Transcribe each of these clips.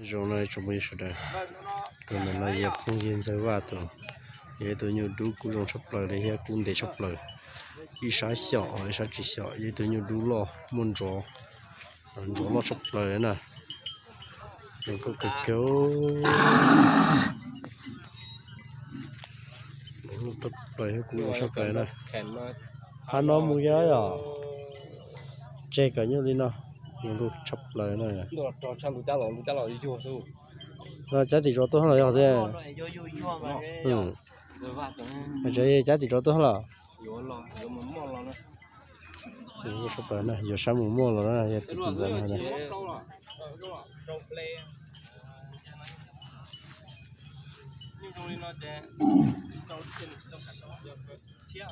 Zoo no tsoom phooj ywg sawv daws, tus no yog phooj ywg Ntxawg Vaj tus, yog ib tug nyuj dub kub zoo tshaj plaws li thiab kub ntev tshaj plaws. Ib sab xyom, ib sab tsis xyom, yog ib tug nyuj dub loj muaj ntsuav, ntsuav loj tshaj plaws na. Zoo nkauj kawg kiag. Loj tshaj plaws thiab kub zoo tshaj plaws na. Hab no mus yog yom, tseg kom nyuj li no, zoo nkauj tshaj plaws na. No cab tim zov tuaj los yog tiag. Cab tim zov tuaj los. Yuav sab mus muaj los na, yog tus txiv ntxawm no.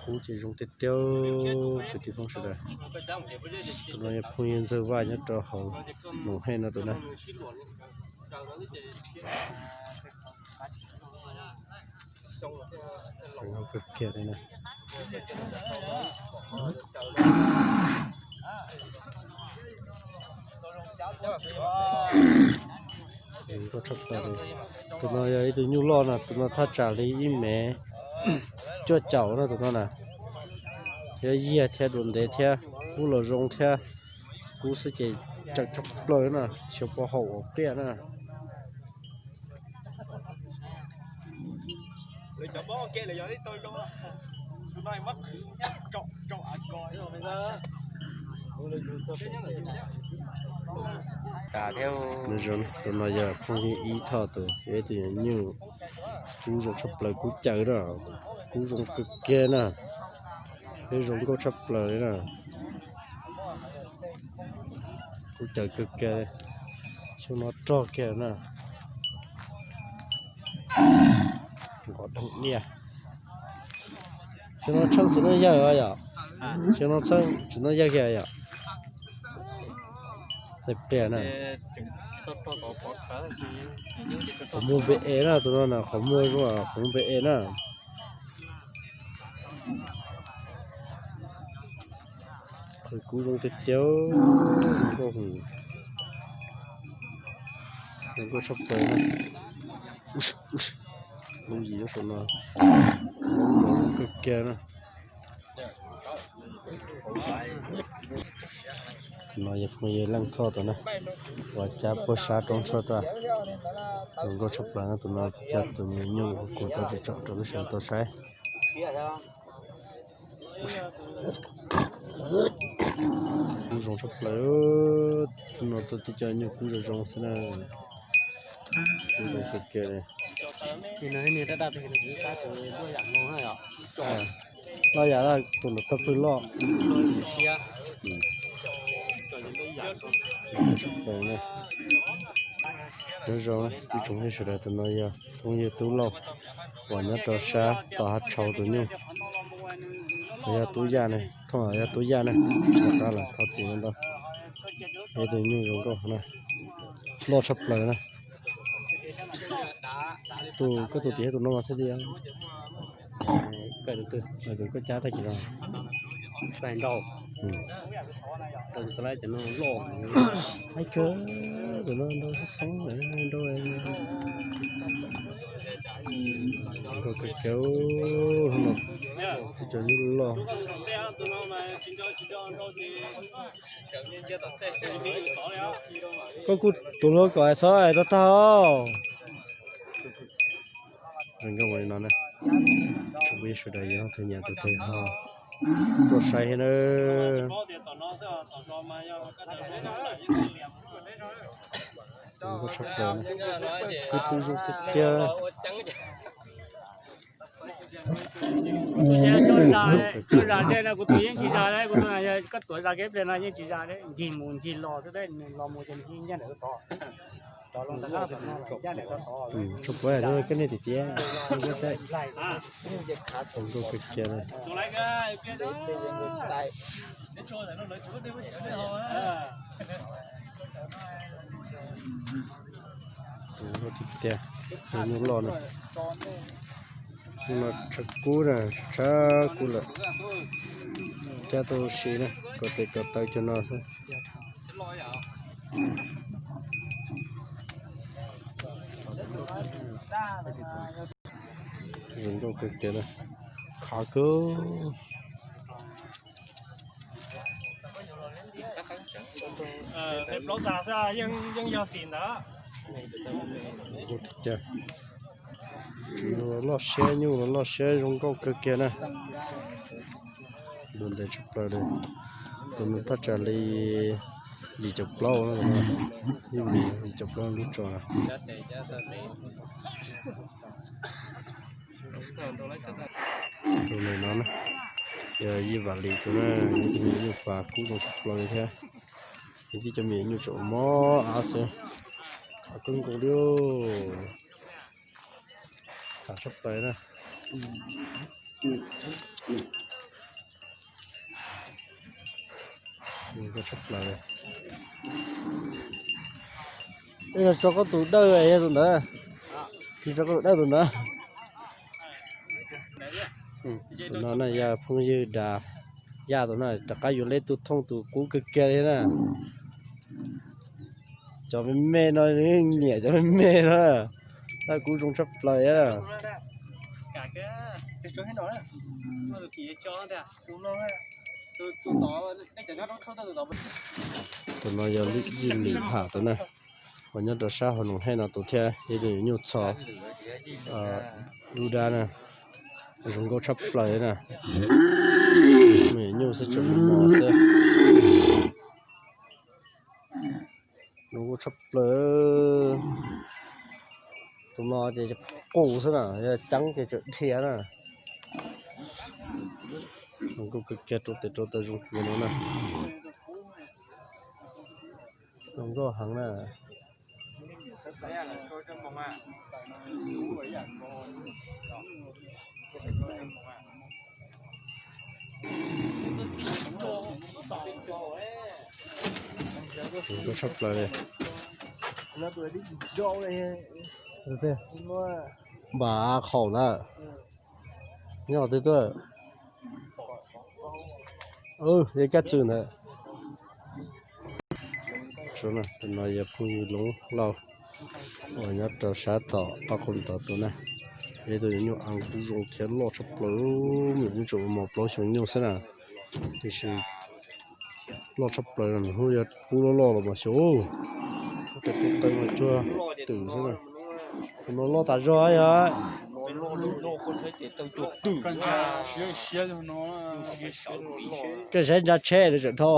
Kub ces zoo tiag tiag, kwv tij phooj sawv daws. Tus no yog phooj ywg Ntxawg Vaj nyob rau hauv Noom Hej no tus na. Zoo nkauj kawg kiag li na. Zoo nkauj tshaj plaws li. Tus no yog ib tug nyuj loj na, tus no thaj tsam li ib mev cuaj caum na tus no na. Yog yiag thiab dua ntev thiab kub los zoo thiab. Kub xwb ces ceem tshaj plaws na, xyov puas haum ua pliaj na. Tus no yog phooj ywg Ib Thoj tus, yog ib tug nyuj kub zoo tshaj plaws, kub caws na, kub zoo kawg kiag na, peb zoo nkauj tshaj plaws li na. Kub caws kawg kiag, xyoo no rog kiag na. Nqos dheev diaj. Xyoo no tsheej txiv neej yawg yom? Xyoo no tsheej txiv neej yawg kiag yom? Txaij pliag na. Qhov muag npe e na, tus no na qhov muag zoo, qhov muag npe e na. Qhov kub zoo tiag tiag, zoo nkauj, zoo nkauj tshaj plaws na. Lub yim lub saum no, lub nrov zoo kawg kiag na. No yog phooj ywg Leej Thoj tus na, uas cab puag sab roob tshuaj tuaj. Zoo nkauj tshaj plaws na, tus no yog tus me nyuj kuv tau tsom rau lub sij hawm tau saib. Kub zoo tshaj plaws, tus no tau tib co nyuj kub zoo zoo xwb na. Kub zoo kawg kiag li. Loj yam tus no tau pwg loj. Nyob zoo ib tsoom phooj ywg sawv daws, tus no yog phooj ywg Tub Lauj uas nyob rau sab tom Hab Tshauv tus nyuj. Yog Tub Yaj ne, thooj yog Tub Yaj ne, rov qab los thov txim ntau. Ib tug nyuj zoo nkauj na, loj tshaj plaws na. Tus koj tus tim thiab tus no mas thiaj li, tus koj cab tag kis no. Tag nrau. Tau tus lab cov no loj. Haib kawg, tus no nrau xoob xoob nrau. Nkauj kawg kiag, hnub no twb cov nyuj loj. Koj kuj tus hluas kom txhob hais tau tag os. Zoo nkauj ua li no na, tsoom phooj ywg sawv daws yog tus nyiam tus twg ho tuaj saib thiab na. Zoo nkauj tshaj plaws na, kub tub zoo tiag tiag. Kuv tus yeej tsis zas, kuv tus no yog koj tuav zas kev pliag no yeej tsis zas, ncig mus ncig los xwb, los mus ces nws ncaj ntawm tod. Tshua puav koj nej tiag tiag. Zoo nkauj kawg kiag li. Zoo nkauj tiag tiag, nyuj loj na. Hnub no tshav kub na, tshav kub lawm. Cab tau si na, kom tes kom taw cov no xwb. Zoo nkauj kawg kiag na. Khov kawg. Loj siab, nyuj los loj siab, zoo nkauj kawg kiag na. Dua ntev tshaj plaws li. Tus no thaj tsam li yim caum plaub na, yim caum plaub lub tso na. Tus no na, yog Yij Vam Lis tus na, yog tus me nyuam nyuj pas kub zoo tshaj plaws li thiab. Ces tib cov me nyuam nyuj tseem mob av xwb. Khov kawg nkaus li. Khov tshaj plaws na. Zoo nkauj tshaj plaws li. Tso koj tus dawj tus ntawd. Tso koj tus dawj tus ntawd. Tus no na yog phooj ywg Dag Yaj tus na, rov qab yuav leb tus thooj tus qub kawg kiag li na. Cov me me no nyiam cov me me no. Tab kub zoo tshaj plaws na. Tus no yog Yij Lim Ham tus na, uas nyob rau sab hauv Noom Hej no tus thiab, yog tus nyuam nyuj txho lub dab na. Zoo nkauj tshaj plaws na. Me nyuam nyuj xwb tseem mos mos xwb. Zoo nkauj tshaj plaws. Tus no ces qus xwb na, yog ceeb ces tseem dhia na. Zoo nkauj kawg kiag, rau tes rau taw zoo kawg no na. Zoo nkauj heev na. Zoo nkauj tshaj plaws li. Npam qhaum ntawd. Nyob twg tuaj? Ub, yog kab tswm ntawd. Tus no yog phooj ywg Loob Lauj uas nyob rau sab tom Paj Qhum Tod tus na. Yog tus nyuam nyuj a kub zoo thiab loj tshaj plaws, me nyuam nyuj tseem mos plaub xyoo nyuj xwb na. Tiam sis loj tshaj plaws, hnub yog kub loj loj los mas xyov, tes kub taw mas cuag twm xwb na. Tus no loj tas zog yog. Koj saib nra tsheb tseem dhau.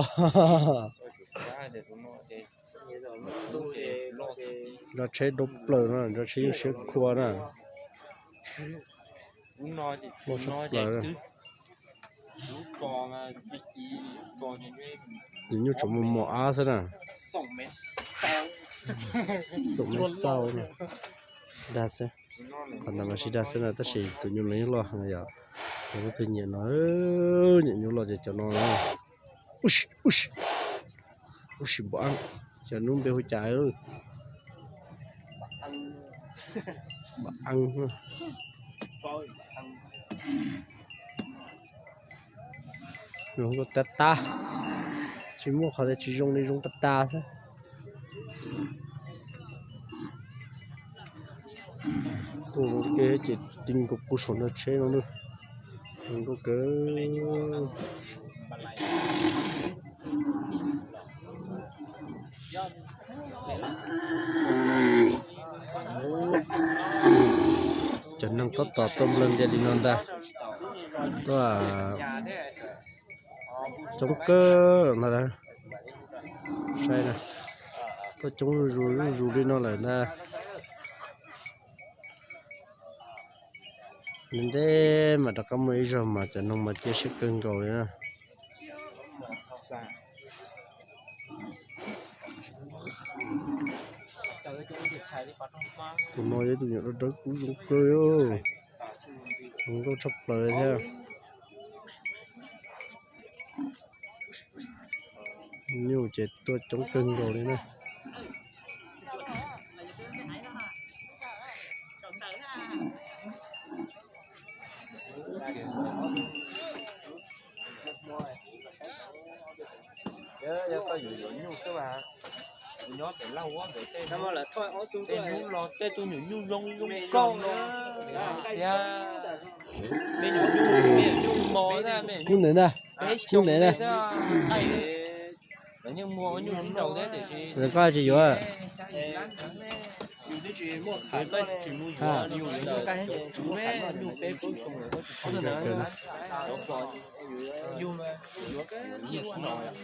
Nra tsheb dhau plaws no, nra tsheb yeej siab khua na. Loj tshaj plaws. Tus nyuj tseem mos mos av xwb na. Xoom me xauj na. Dag xwb. Qhov ntawd mas sib dag xwb na, tab sis tus nyuj no yeej loj heev yom. Yog leej twg nyiam no, nyiam nyuj loj ces cov no. Ub si, ub si, ub si npam eeb, cov nub npe hu cas? Npam eeb. Zoo nkauj tag tag, tsis muaj qhov tias tsis zoo li, zoo tag tag xwb. Tuaj mus ke ces ti nkaus puag saum nram tsheb no na. Zoo nkauj kawg. Cov neeg tab tom tuaj nplawg ntias li no ntag. Tuaj coob kawg no na. Saib na, tuaj coob zuj zus zuj zus li no lawm ntag. Ntev ntev mas rov qab muaj ib zaug mas cov neeg mas cia siab kawg nkaus li na. Tus no yog ib tug nyuam dawb dawb kub zoo kawg, zoo nkauj tshaj plaws thiab. Nyuj ces tuaj coob kawg nkaus li na. Tej hnub los tej tug nyuam nyuj zoo zoo nkauj na, thiab me nyuam nyuj, me nyuam nyuj mos na, me nyuam nyuj, kub ntawd na, peb xyoos ntawd na. Lawv yeej muag ua nyuj sib nraus thiab tiam sis koj tsis yuav. Tsis mus yuav, yus nyuj peb plaub xyoo lawm koj tsis paub. Yus mas yuav thiaj sib nraus.